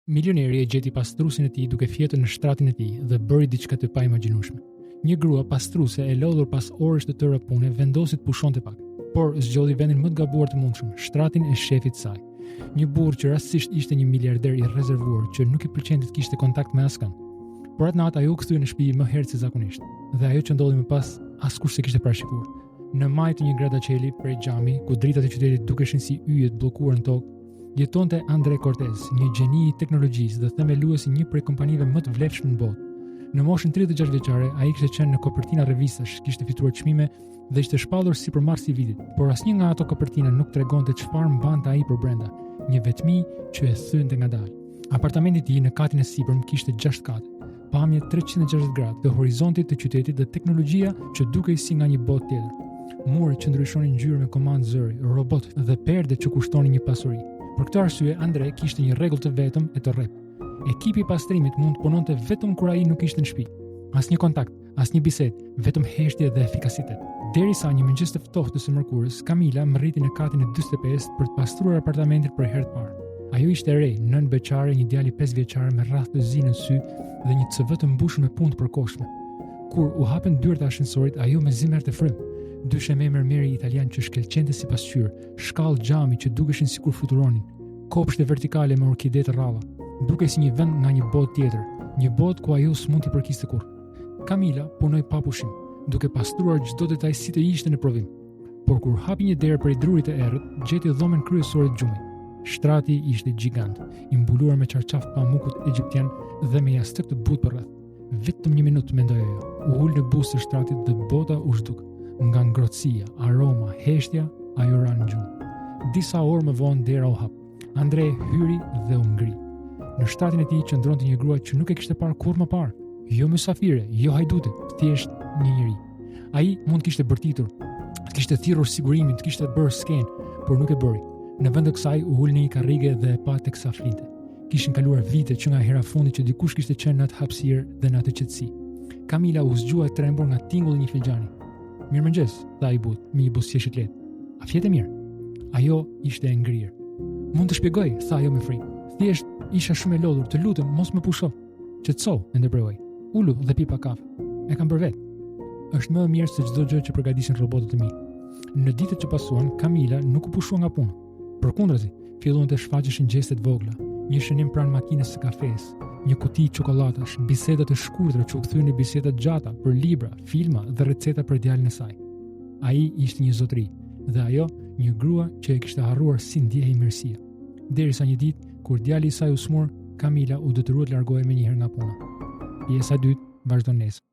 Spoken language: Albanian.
Milioneri e gjeti pastruesen e tij duke fjetur në shtratin e tij dhe bëri diçka të paimagjinueshme. Një grua pastruese e lodhur pas orësh të tëra pune vendosi të pushonte pak, por zgjodhi vendin më të gabuar të mundshëm, shtratin e shefit të saj. Një burrë që rastësisht ishte një miliarder i rezervuar që nuk i pëlqente të kishte kontakt me askënd. Por atë natë ajo u kthye në shtëpi më herët se zakonisht, dhe ajo që ndodhi më pas askush s'e kishte parashikuar. Në majë të një gradaçeli prej xhami, ku dritat e qytetit dukeshin si yje të bllokuar në tokë, Jetonte Andre Cortez, një gjeni i teknologjisë dhe themelues i një prej kompanive më të vlefshme në botë. Në moshën 36 vjeçare, ai kishte qenë në kopertina revistash, kishte fituar çmime dhe ishte shpallur sipërmarrësi i vitit, por asnjë nga ato kopertina nuk tregonte çfarë mbante ai përbrenda, një vetmi që e thyente ngadalë. Apartamenti i tij në katin e sipërm kishte 6 kate, pamje 360 gradë të horizontit të qytetit dhe teknologjia që dukej si nga një botë tjetër. Mure që ndryshonin ngjyrë me komandë zëri, robotë dhe perde që kushtonin një pasuri. Për këtë arsye, Andre kishte një rregull të vetëm e të rreptë. Ekipi i pastrimit mund të punonte vetëm kur ai nuk ishte në shtëpi. Asnjë kontakt, Asnjë bisedë, vetëm heshtje dhe efikasitet. Derisa një mëngjes të ftohtë të së mërkurës, Kamila mbërriti në katin e 45 për të pastruar apartamentin për herë të parë. Ajo ishte e re, nënë beqare, një djali 5 vjeçar me rrathë të zi në sy dhe një CV të mbushur me punë të përkohshme. Kur u hapën dyert e ashensorit, ajo mezi merrte frymë. Dysheme mermeri italian që shkëlqente si pasqyrë, shkallë xhami që dukeshin sikur fluturonin, kopshte vertikale me orkide të rralla. Dukej si një vend nga një botë tjetër, një botë ku ajo s'mund t'i përkiste kurrë. Kamila punoi pa pushim, duke pastruar çdo detaj si të ishte në provim. Por kur hapi një derë prej druri të errët, gjeti dhomën kryesore të gjumit. Shtrati ishte gjigant, i mbuluar me çarçaf pamukut egjiptian dhe me jastëk të butë përreth. Vetëm një minutë, mendoi ajo. U ul në buzë të shtratit dhe bota u zhduk. Nga ngrohtësia, aroma, heshtja, ajo ra në gjumë. Disa orë më vonë dera u hap. Andre hyri dhe u ngri. Në shtratin e tij qëndronte një grua që nuk e kishte parë kurrë më parë. Jo mysafire, jo hajdute, thjesht një njeri. Ai mund të kishte bërtitur, të kishte thirrur sigurimin, të kishte bërë skenë, por nuk e bëri. Në vend të kësaj u ul në një karrige dhe e pa teksa flinte. Kishin kaluar vite që nga hera e fundit që dikush kishte qenë në atë hapësirë dhe në atë qetësi. Kamila u zgjua e trembur nga tingulli i një filxhani. Mirëmëngjes, tha ai butë, me një buzëqeshje të lehtë. A fjete mirë? Ajo ishte e ngrirë. Mund të shpjegoj, tha ajo me frikë. Thjesht isha shumë e lodhur, të lutem, mos më pusho. Qetësohu, e ndërpreu ai. Ulu dhe pi pak kafe. E kam bërë vetë. Është më e mirë se çdo gjë që përgatisin robotët e mi. Në ditët që pasuan, Kamila nuk u pushua nga puna. Përkundrazi, filluan të shfaqeshin gjeste të vogla, një shënim pranë makinës së kafesë, një kuti çokollatash, biseda të shkurtra që u kthyen në biseda të gjata për libra, filma dhe receta për djalin e saj. Ai ishte një zotëri dhe ajo një grua që e kishte harruar si ndjehej mirësia. Derisa një ditë, kur djali i saj u sëmur, Kamila u detyrua të largohej menjëherë nga puna. Pjesa e dytë vazhdon nesër.